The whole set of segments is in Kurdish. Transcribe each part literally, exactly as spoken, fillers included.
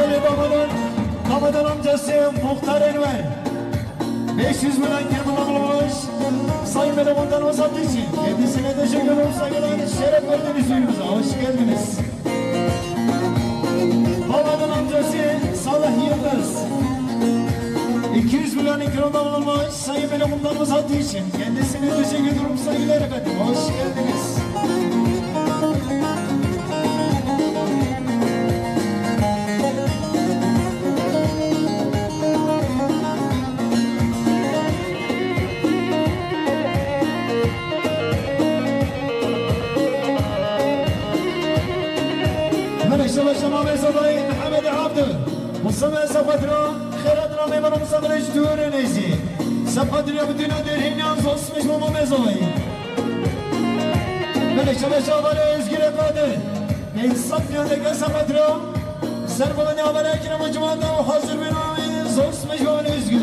Damadın, damadın amcası muhtar Enver. Beş yüz milyon kırmızı bulunmuş. Sayın Belediye Komutanımız Abdülçin. Kendisine teşekkür ederim, saygılar, şeref verdiniz düğünümüze. Hoş geldiniz. Damadın amcası Salih Yıldız. İki yüz milyon ikramda bulunmuş. Sayın Belediye Komutanımız Abdülçin. Kendisine teşekkür ederim, saygılar efendim. Hoş geldiniz. Melek Şebeşe Mame Sadayî Mehemedê Abdû. Musa Mesa Xwedra, xêrat namê min Musa Meleş Dûrê Nêzî. Sefadriya bi dîna derhînan zosmiş Mama Mezayî. Melek Şebeşe Avalê Özgür'e Kadir. Neyse, Safyan de Gasa Xwedra. Serbalanê Avalê Ekrem û Cumanda û hazir bîna zosmiş Mama Özgür.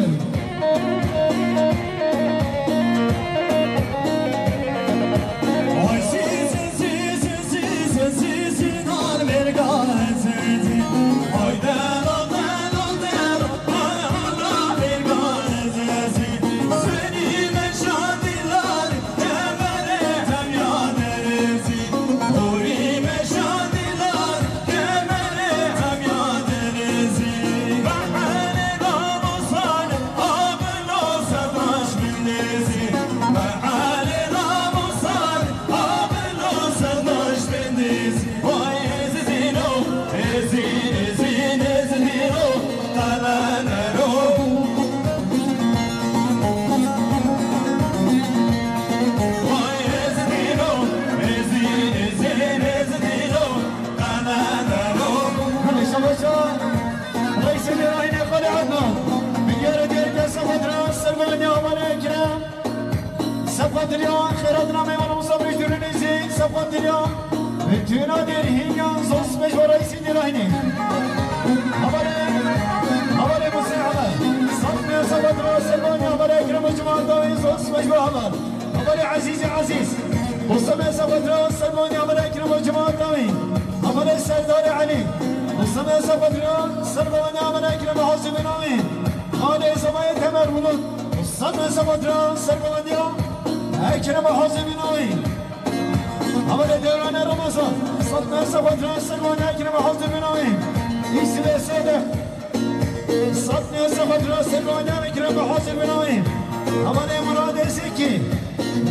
Hadi şabaşa. Reisê Dêrahînê Xalê Ednan. Milyara diyar ke Sefadira, Sermaniya Amanê Ekrem. Sefadiriya, xêrat namê wana Musa Mecdûrî Nêzî, Sefadiriya. Betûna Dêrhînyan zosmej wa reisê Dêrahînê. Habarê, habarê Musa Hemed. Satmê Sefadira, Sermaniya Amanê Ekrem û Cuma Dawî zosmej wa habar. Hevalê Ezîzê Ezîz, Musa Mesa Xwedra, Servanê Hevalê Ekrem û Cemaat Dawî, Hevalê Serdarê Elî, Musa Mesa Xwedra, Servanê Hevalê Ekrem û Hazî Binawî, Xalê Zemayê Temer Bulut, Musa Mesa Xwedra, Servanê Ekrem û Hazî Binawî, Hevalê Dewranê Ramazan, Musa Mesa Xwedra, Servanê Ekrem û Hazî Binawî, Îsîlê Sêdek, Sat nêze xwe dira ser ronyan Ekrem bi hazir binawî. Amanê Muradê Zekî.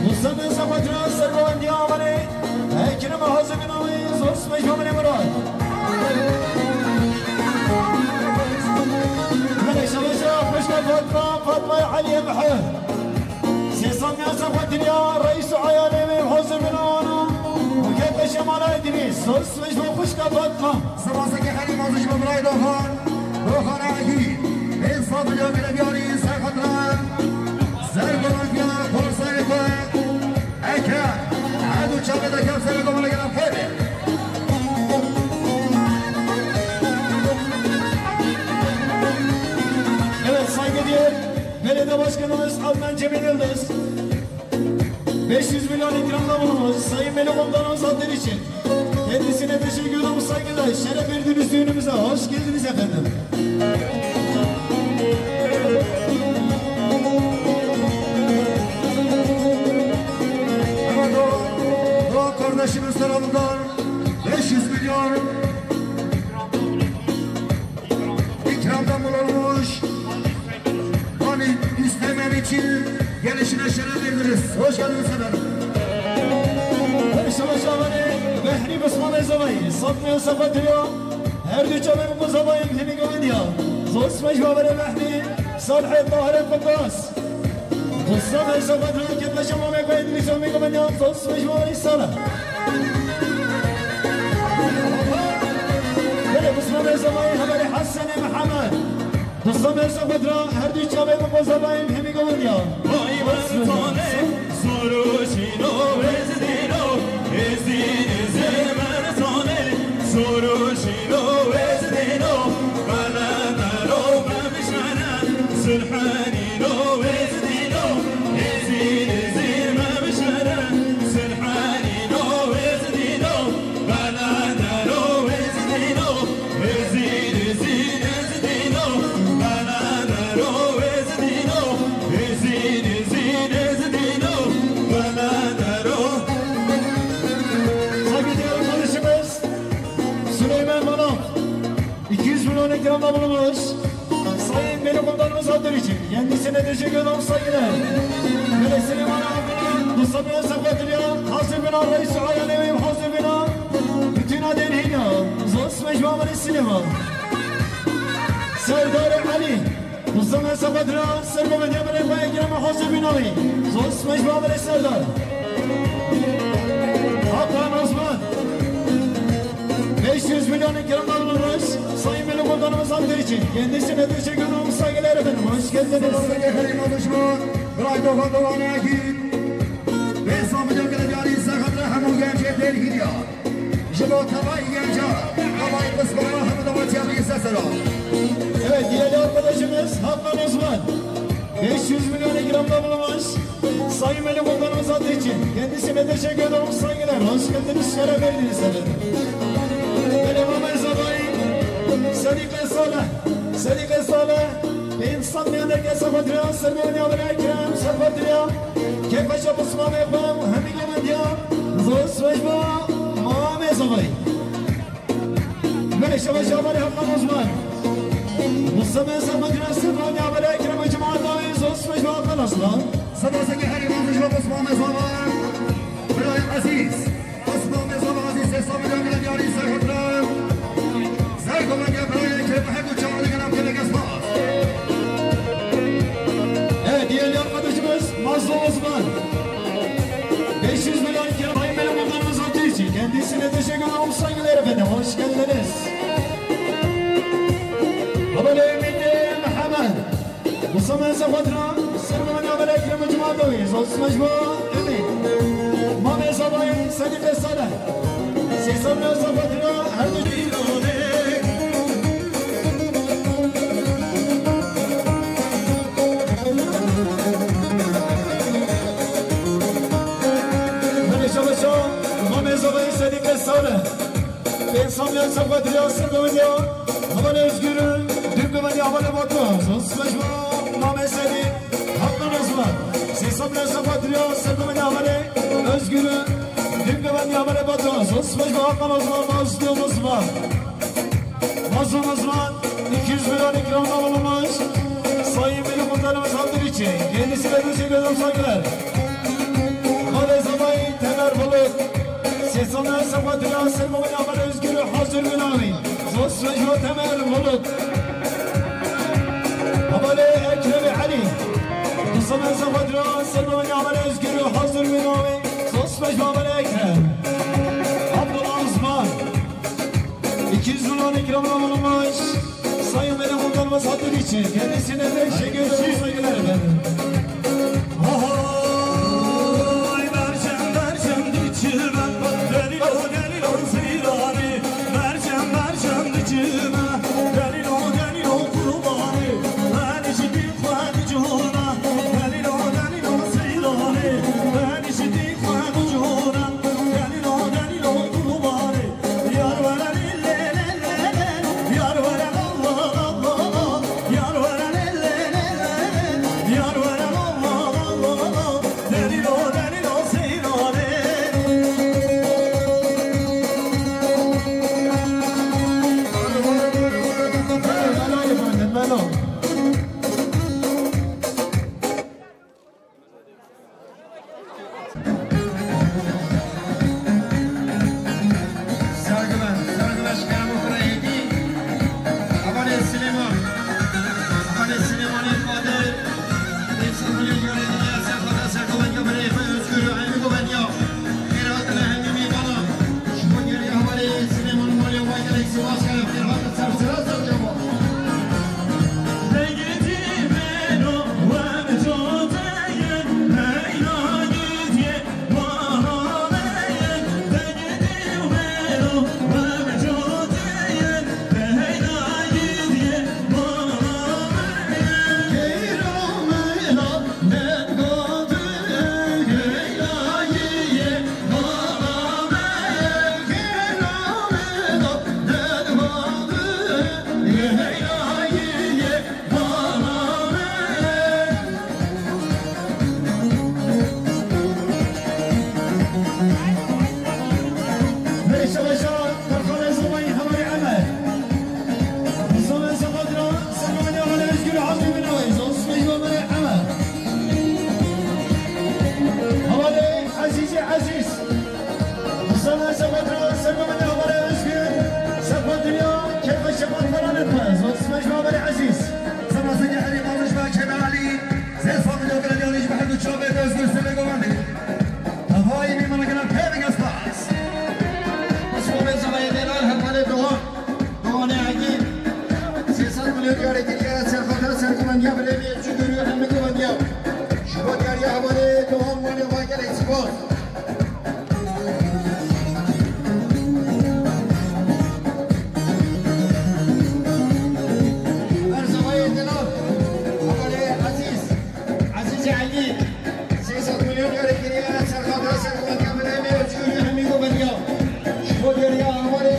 Musa nêze xwe dira ser ronyan amanê Ekrem bi hazir binawî. Zor sibê ji amanê Murad. Hele şeveşa xwişka Fatma, Fatma Eliyê Mihir. Sê saniya ser xwe diriya reîs û eyalê wê hazir bin wana. Û kete şemala Îdrîs, sos ve ji bo xwişka Fatma. Sipaseke xelî mazî ji bo birayê Doxan. Doxan Egî. Ê safiliya belediyanî ser xwe dira. Ser gomandiya korsayê xwe. Eke. Her du çavê de kev ser gomanê gelen xwe be. Evet, saygıdeğer Belediye Başkanımız Adnan Cemil Yıldız, beş yüz milyon ikramda bulunmuş Sayın Veli Komutanımız hatırı için kendisine teşekkür ederim, saygılar, şeref verdiğiniz düğünümüze hoş geldiniz efendim. Ama Doğu, Doğu kardeşimiz tarafından beş yüz milyon ikramda bulunmuş. Hani istemen için gelişine şeref verdiniz. Hoş geldiniz efendim. Şabaş amanê Behrî Bismanê Zavayî. Satmaya sefa diriya. Her du çavê min zavayî hemî govindiya. Zor sibê ji amanê Behrî. Salihê Tahirê Quddas. Qudsa ve sefa diriya. Kete şema me kaydı bir şamê govindiya. Zor sibê ji amanê Salih. Belê Bismanê Zavayî. Hevalê Hesenê Mihemed. Dustan bersa xwe dira, her du çavê min xwe zavayê min hemî govindiya. Vay bertanê, zor û şîno, êzdîno, êzdîn, êzdî bertanê, zor û şîno, êzdîno, qelemero, memşere, silhenîno, êzdîno, êzdîn, êzdî memşere, silhenîno, êzdîno, qelemero, êzdîno, êzdîn, êzdî Bulunmuş Sayın Veli Komutanımız Abdülüçin, kendisine teşekkür ederim saygılar. Ve Süleyman Akın'ın Mustafa Safatlı'ya hazır bir arayış ayarlayıp hazır bir bütün adenine zor mecmuamını sinema. Serdar Ali, Mustafa Safatlı'ya sırma medya bile koya gireme hazır bir nami. Zor mecmuamını Serdar. Hakan Osman. Beş yüz milyon ikramda bulunmuş Sayın Veli Komutanımız Abdülüçin. Kendisine teşekkür ederim, saygılar efendim. Hoş geldiniz. Sayın Kerim Alışma, Bray Dogan Dogan Akif. Beş yüz milyon kere cari sakat hemû gencê Derhînî ya. Ji bo tevayî genca, tevayî pismana hemû dawa çiya bî sesera. Evet, değerli arkadaşımız Hakan Osman. Beş yüz milyon ikramda bulunmuş Sayın Veli Komutanımız Abdülüçin. Kendisine teşekkür ederim, saygılar. Hoş geldiniz, şeref verdiniz efendim. Veli Mehmet Zabayı, Sediqe Salih, Sediqe Salih, Pênc sed milyon derge Safatria, Serdar Yaver Ekrem, Safatria, Kekbaşa Osman Efem, Hemî Gamediya, Zos Mecba, Mame Zavayı. Ve Şebaş Yaver Hakan Osman. Mustafa Safatria, Serdar Yaver Ekrem, Cemaat Dağı, Zos Mecba Hakan Aslan. Sabah Sege Her Yılmaz Mecba Osman Mezava. Bray Aziz. Osman Mezava Aziz, Sesam Gamle Diyari Serhatram. Sergomen Gebray'ı Kerem Hegu Çağrı Gelen Kelegesma. Evet, diğer arkadaşımız Mazlum Osman. Beş yüz milyon kere Sayın Benim Komutanımız Abdülüçin. Kendisine teşekkür ederim, saygılar efendim. Hoş geldiniz. Abone Ümit Mehmet. Musa Meze Xwedra, Sermana Belek Rema Cuma Dawî, Zosmejba Emîn. Mame Zabayî, Sedîqê Salih. Sêsam Meze Xwedra, her du Belê Şabaşa, Mame Zabayî, Sedîqê Salih. Pênc sed milyon Safatria, Sirgaveliya, Havalê Özgür'ü, Dürgaveliya, Havalê Batu, Zosmejba, Mame Sedî, Hakan Osman. Sêsam milyon Safatria, Sirgaveliya, Havalê Özgür'ü, Dürgaveliya, Havalê Batu, Zosmejba, Hakan Osman, Mazlum Osman. Mazlum Osman, iki yüz milyon ikramda bulunmuş Sayın Veli Komutanımız Abdülüçin. Kendisine teşekkür ederim, saygılar. Mame Zabayî, Temer Bulut. Sêsam milyon Safatria, Sirgaveliya, Havalê Özgür'ü, hazır bir nami. Zosmejba Temer Bulut. Havalê Ekrem Elî. Sêsam milyon Safatria, Sirgaveliya, Havalê Özgür'ü, hazır bir nami. Zosmejba Havalê Ekrem. Abdullah Osman. İki yüz milyon ikramda bulunmuş Sayın Veli Komutanımız Abdülüçin. Kendisine teşekkür ederim, saygılar efendim. Hay mercan mercan diçilme, delil o delil o zirani. Mercan mercan diçilme, delil o delil o kurbani. Ben işittim Xwedî cihûna, delil o delil o zirani. Ben işittim Xwedî cihûna, delil o delil o kurbani. Yar were lê lê lê lê lê, yar were Allah Allah, yar were lê lê lê lê lê, yar were Zot smaç baberê Ezîz. Sema sengê herî mazij ba Kemal Alî. Zê sağ milyon gelen yanlış bir herdu çabê Özgür Sebe Govandi. Tavayî mîmana gelen peving espas. Osmanê zavayê delal hevalê Doğan. Doğanê Agî. Sê sed milyon diyarê kiriye serxata serguvendiya birêmê çi görüyor hemî guvendiya. Ji bo diyariya hevalê Doğan malê wa gelek spas. Berzavayê delal, hevalê Ezîz, Ezîzê Elî, sê sed milyon diyarê kiriye, serxata serguvendiya birêmê Özgür'ü hemî guvendiya. Ji bo diyariya hevalê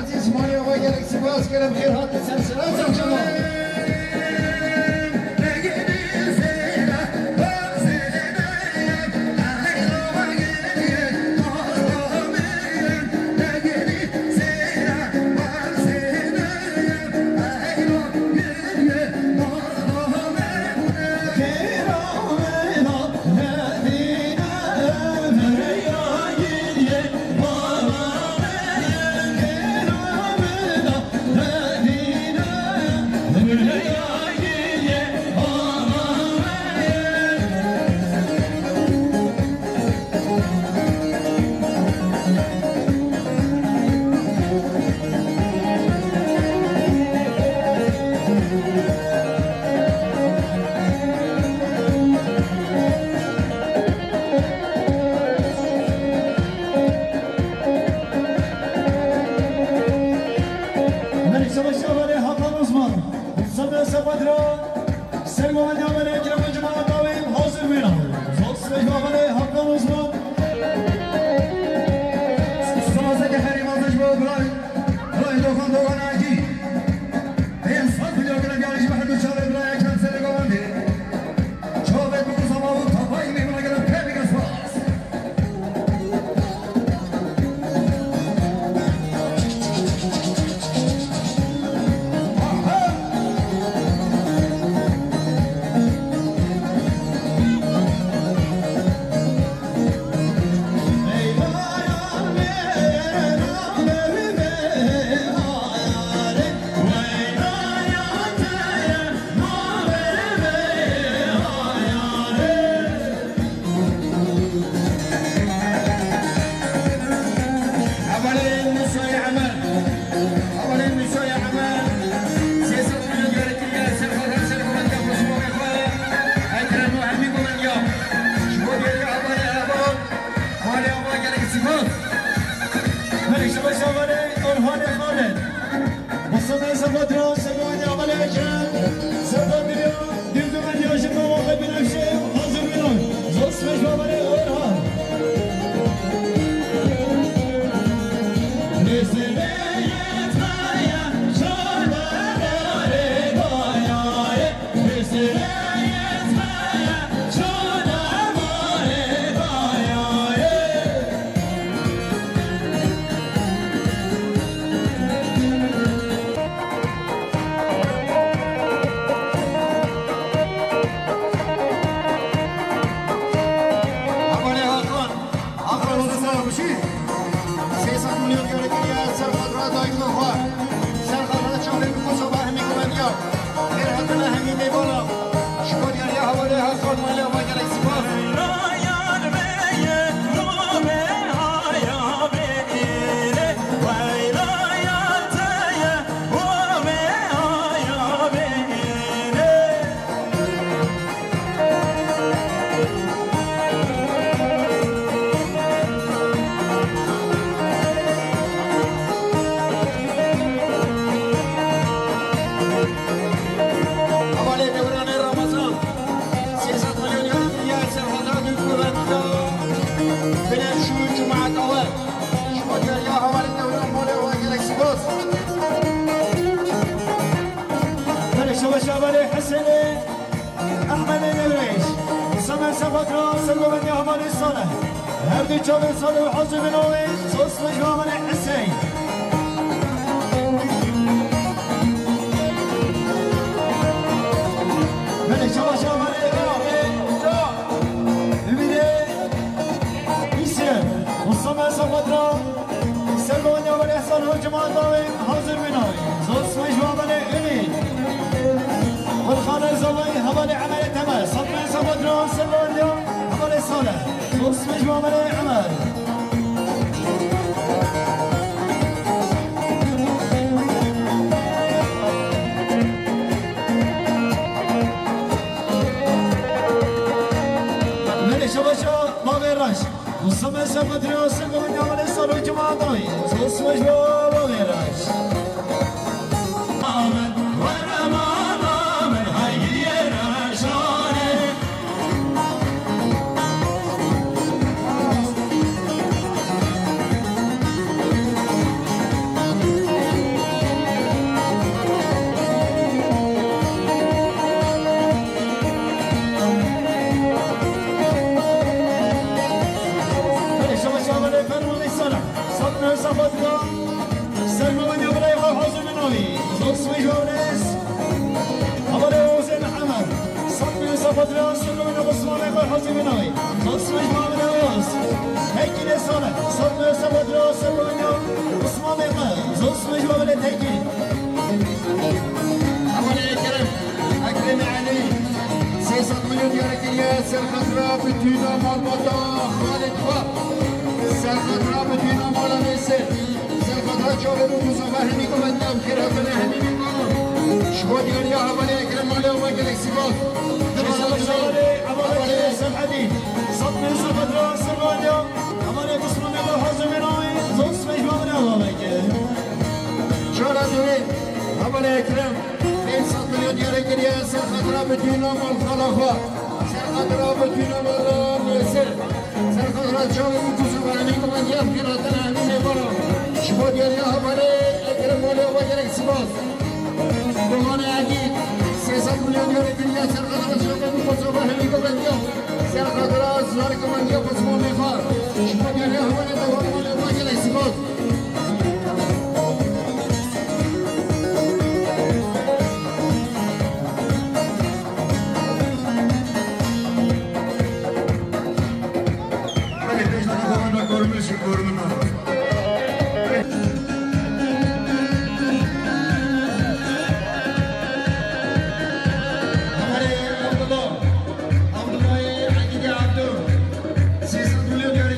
Ezîz malê wa gelek spas, kerem xêr hatin ser sera ser çava. Melîk Savaş Şabanê Hakan Osman. Sebe Sepatra. Sergovendiya me ne kirema cuma dawê hazir wêna. Zot sebe Şabanê Hakan Osman. Sema sengê herî mazij bo Bilal. Bilal Dokan Dogan Agî. Ê sed milyon gelen yanlış bir herdu çabê Bilal Ekrem Sebe Govandi. Çavê bi kuzama û tavayî mîmana gelen peving espas. Hevalên Musayê Emel. Hevalên Musayê Emel. Sê sed milyon diyarê kiriye, ser xwe, ser xwe, ser xwe, ser xwe. Ekrem û hemî guvendiya. Ji bo diyariya hevalê heval. Hevalê heval gelek spas. Melek Şabaş hevalê Orhanê Xalid. Mısın Esefadra, Sergovendiya Hevalê Ekrem, Sergovendiya, Dildüvendiya Jimna Waqe Binevşe, hazır bino. Zos Mecbabare Orhan. Mesele yetmeye, çare dare dayare. Hakan, Hakan, o da sana bir şey. Sê sed milyon diyarê kiriye, ser xatirê dayikê xwe. Ser xatirê çavê ku sabah hemî guvendiya. Xêr hatine hemî mêvana. Ji bo diyariya hevalê Hakan malê ava gelek spas. Hevalê Dewranê Ramazan, sê sed milyon ya, ya ser hezar duygu ve binevşû cumaet awe. Ji bo diyariya hevalê Dewran malê ava gelek spas. Belê şeweşa belê Hüseyinê. Ehmedê Dewrêş, Semer Sefatra, Sergovendiya Hevalê Salih. Her du çavên Salih û Hezî bin Awê, Sos Mecba Hevalê Hüseyin. Belê çava çava Ümîdê Îsir, Semer Sefatra, Sergovendiya Hevalê Salih û Cemal Dawê, hazir bin Awê. Sos Mecba Hevalê Şivamerê Emer. Merê şebaşa bavê reş. Musa Mesa Patriya Sirgavin Yamanê Salo Cuma Dayı. Zosmej bavê reş. Amen. Were mala min haygiye reşane. Şabaş Amerê Fermûnê Sara. Satmê Safatka. Sermamenya birayê xwe hazir bin avî. Zosmê ji Amerê. Amerê Husên Emer. Satmê Safatka. Sermamenya Osmanê xwe hazir bin avî. Zosmê ji Amerê Oz. Tekîlê Sare. Satmê Safatka. Sermamenya Osmanê xwe. Zosmê ji Amerê Tekîl. Amerê Ekrem. Ekrem Elî. Sê sed milyon diyare kiriye. Serxatira bi tûna malbata Xalid xwe. Serxatira bi tûna mala Mêsir. Serxatira çavê û dûza ve hemî ku bendam kir, hatine hemî mîmanan. Ji bo diyariya hevalê Ekrem Malê û me gelek spas. Hevalê, hevalê Ekrem Sedhedî. Sed milyon serxatira Sirvaniya. Hevalê Osmanê xwe hazir bin avî. Zosmê ji Amerê ava veke. Cara duwê, hevalê Ekrem. Pênc sed milyon diyare kiriye, serxatira bi tûna mal xala xwe. Serxatira bi tûna mala Mêsir. Serxatira çavê û kuzê ve hemî ku bendiyam kir, hatine hemî mêvanan. Ji bo diyariya hevalê Ekrem Malê û me gelek spas. Dolanê Egîd, sê sed milyon diyare kiriye, serxatira çavê û kuzê ve hemî ku bendiyam. Serxatira zarê ku bendiyam Osmanê xwe. Ji bo diyariya hevalê Dolanê Malê û me gelek spas. Hevalê Abdullah, Abdullahê Egîdê Abdul, sê sed milyon diyare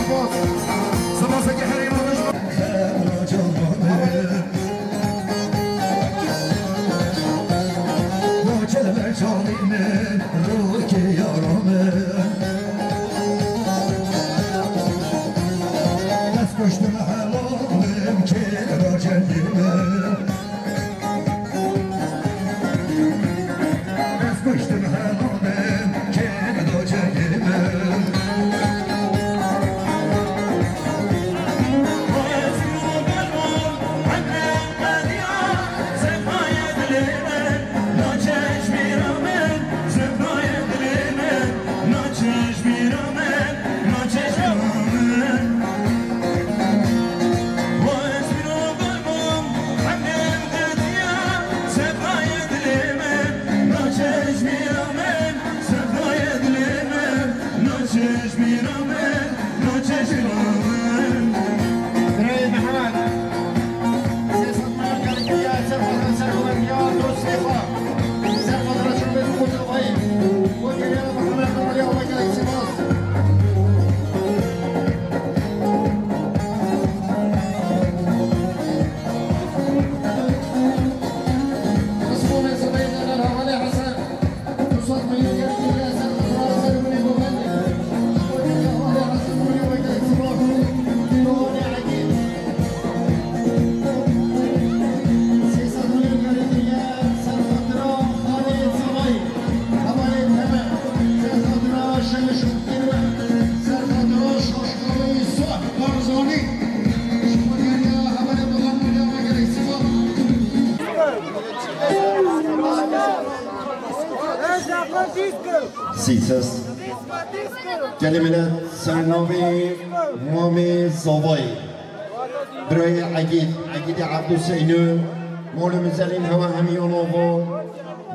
Spas. Spas eke herî roj. Çalî min, rokê yara min. Ez kuştim helalê min, kêra cengê min. Ez kuştim helalê min, kêra cengê min. Birayê Mehmet. Sê sed milyar gelek diya, ser xwe, ser xwe, ya dostê xwe. Ser xwe, ser xwe, Mustafayê. Bo geriya Mehmet, ya gelek spas. Kısmı ve Zübeyir'den Havale Hasan. Sîses. Gelê milet, ser navê Mamê Zavayê. Birayê Egîd, Egîdê Ebdû Seyno. Mol û mizelên hewa hemiyan ava.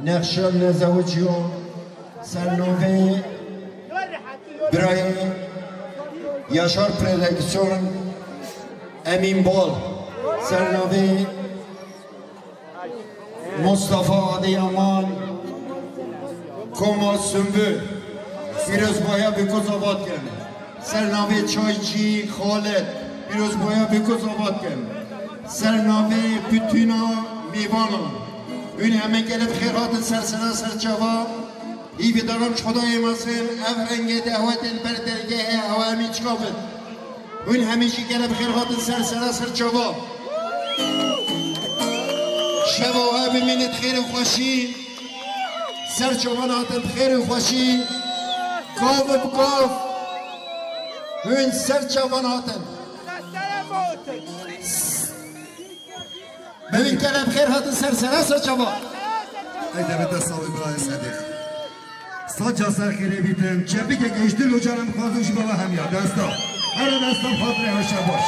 Nexşa nezewiciya. Ser navê birayê Yaşar Prodüksiyon. Emîn Bal. Ser navê Mustafa Adıyaman, Koma Sümbül, pîrozbaya bi ku zevat kirin. Ser navê Çaycî Xalid, pîrozbaya bi ku zevat kirin. Ser navê bütüna mêvanan. Hûn heme gelê bi xêr hatin ser sera ser çava. Hîvîdaran Xwedayê mezin, ev rengê dehwetê li ber dergehê hewa hemî çika bin. Hûn hemî jî gelê bi xêr hatin ser sera ser çava. Şeva we bimîne di xêr û xweşî. Ser çavan hatin bi xêr û xweşî. Gav bi gav. Hûn ser çavan hatin. Bibin gelê bi xêr hatin ser sera ser çava. Ey devê dest sağ ol birayê Sedîq. Saca ser xêrê bîtin. Çepikek eştil û canan bi xwazin ji bava hemiya. Desta. Her desta xatirê heşe baş.